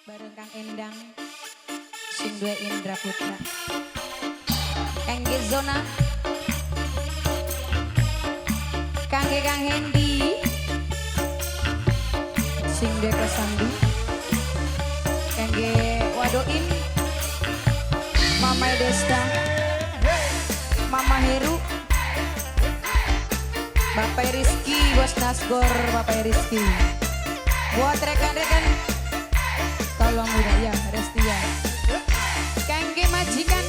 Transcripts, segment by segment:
Bareng Kang Endang sing duwe Indra Putra. Kangge Zona, kangge Kang Hendi sing duwe Kosambi, kangge Wadoin, Mama Desta, Mama Heru, Bapak Rizky, Bos Nasgor, Bapak Rizky. Buat rekan-rekan tolong budaya Restia. Kangge majikan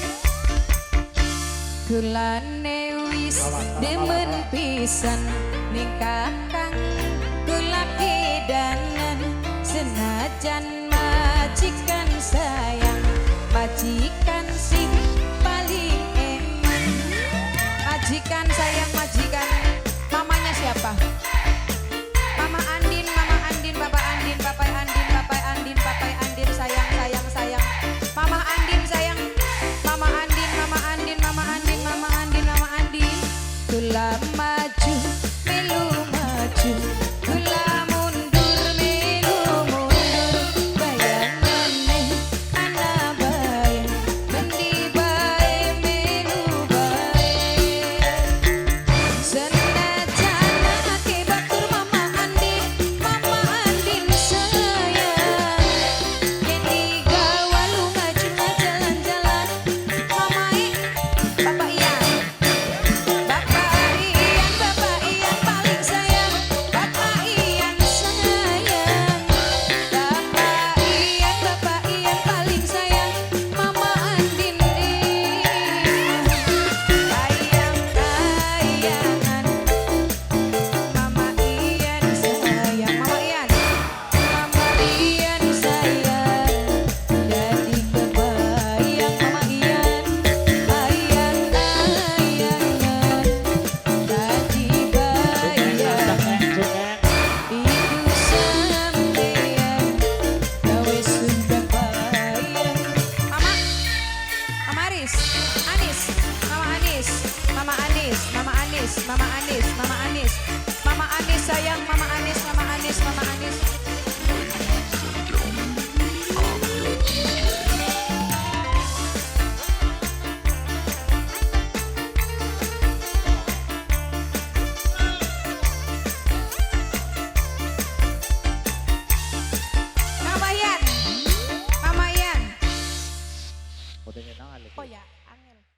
kulane wis demen pisan ning kakang kula kedanan senajan majikan.